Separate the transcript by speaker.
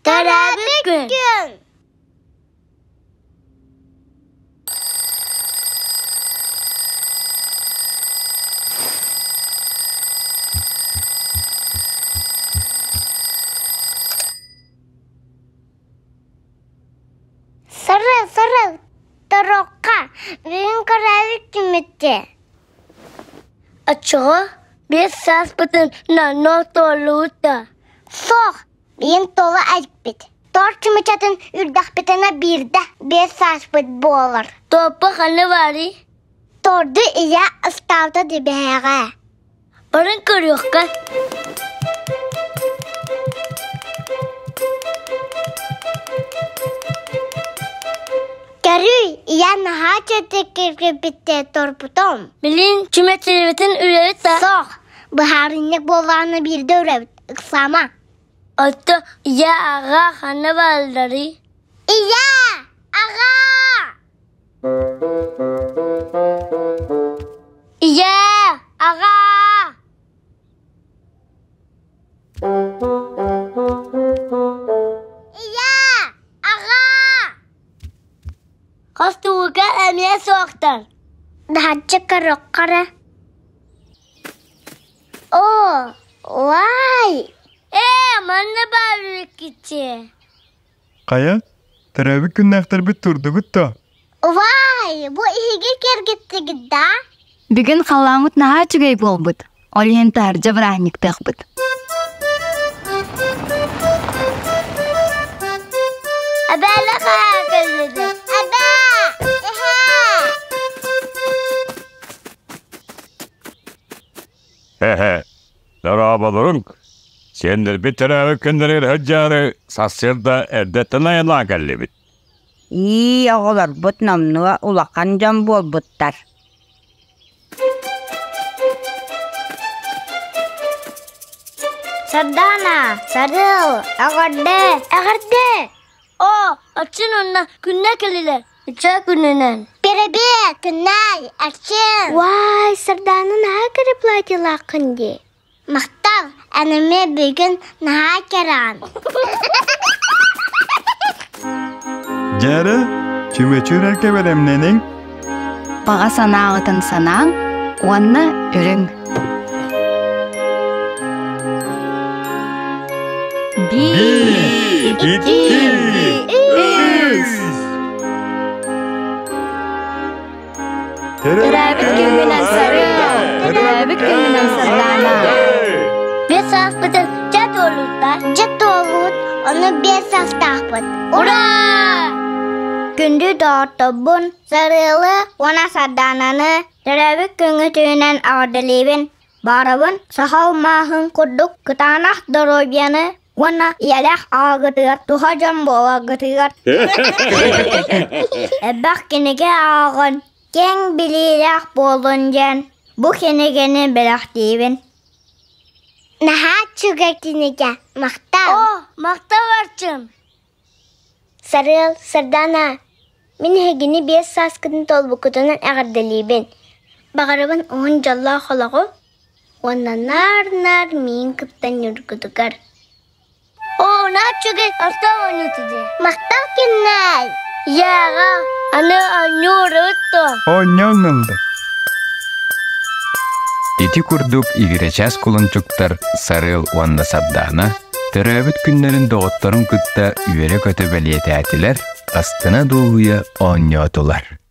Speaker 1: Төрөөбүт күн! Сыры, сыры, торохха, бүгүн көрөөбүт күммүттэ. Оччоҕо биэс сааспытын нанно туолуута. Суох, биин туола айппит. Тор чумучатын үрдэхпитинэ биирдэ биэс сааспыт буолар. Туоппа ханна баарый? Торду ийэ ыстаабыта дибээҕэ. Баран көрүөххэ. Көрүүй, ийэ наһаа чэпчэкиргиппиттэ торпутум. Билин чүмэчилибитин үрэбит да? Суох, быһаарынньык буоллаҕына биирдэ үрэбит, ыксаама. Отто ийэ аҕа ханна баалларый? Ийэ! Аҕа! Ийээ, аҕаа! Ийээ, аҕаа! Хостууга эмиэ суохтар. Наһаччы көрөххөрө. Оо, уай! Ээ, манна баар үккичи.
Speaker 2: Хайа, төрөөбүт күннээхтэрбит турдугут дуо?
Speaker 1: Вай, бу иһиги кэргиттигит да?
Speaker 3: Бүгүн халлааммыт наһаа үчүгэй буолбут. Ол иһин таһырдьа бырааһынньыктыахпыт.
Speaker 1: Эбээлэ хаһаа кэллилэр? Эбээ! Эһээ!
Speaker 4: Эһэ, дорооболоруҥ! Сиэннэрбит төрөөбүт күннэригэр сылдьаары сарсыарда эрдэттэн айаннаан кэллибит.
Speaker 5: Ии, оҕолорбут номнуо улахан дьон буолбуттар.
Speaker 1: Сардаана, Сарыал, эҕэрдэ, эҕэрдэ! Оо, Арчын уонна күннэ кэллилэр. Үчүгэй күнүнэн. Привет, Күннэй, Арчын. Вай, Сардаана наһаа кэрэ платьелааххын дии. Махтал, эн эмиэ бүгүн наһаа кэрэҕин.
Speaker 2: Дьээрэ, чүмэчи үрэргэ бэлэмнэниҥ.
Speaker 3: Баҕа санааҕытын санааҥ уонна үрүҥ.
Speaker 2: Биир, икки, үс!
Speaker 3: Төрөөбүт күҥҥүнэн сарыал! Төрөөбүт күҥҥүнэн Сардаана!
Speaker 1: Биэс сааспытын дьэ туолуутта. Дьэ туолуут, ону биэс саастаахпыт. Ура! Күндү доҕотторбун, Сарыалы уонна Сардаананы төрөөбүт күҥҥүтүнэн эҕэрдэлиибин. Баарабын саха алмааһын курдук кытаанах доруобуйаны уонна ийэлээх аҕаҕытыгар туһа дьон буоларгытыгар элбэх кинигэ ааҕан, киэҥ билиилээх буолун диэн бу кинигэни бэлэхтиибин.
Speaker 6: Наһаа үчүгэй кинигэ, махтал!
Speaker 1: Оо, махтал Арчын!
Speaker 6: Сарыал, Сардаана, мин эһигини биэс сааскытын туолбуккутунан эҕэрдэлиибин. Баҕарабын уһун дьоллоох олоҕу уонна наар-наар миин кытта ньургутугар.
Speaker 1: Оо, наһаа үчүгэй остуол оонньуута дии.
Speaker 6: Махтал күннэй!
Speaker 1: Ийэҕэ, аны оонньуур дуо?
Speaker 2: Оонньоон ылла.
Speaker 7: Ити курдук игирэчээс кулунчуктар Сарыал уонна Сардаана төрөөбүт күннэрин доҕотторун кытта үөрэ-көтө бэлиэтээтилэр, астына-дуоһуйа оонньоотулар.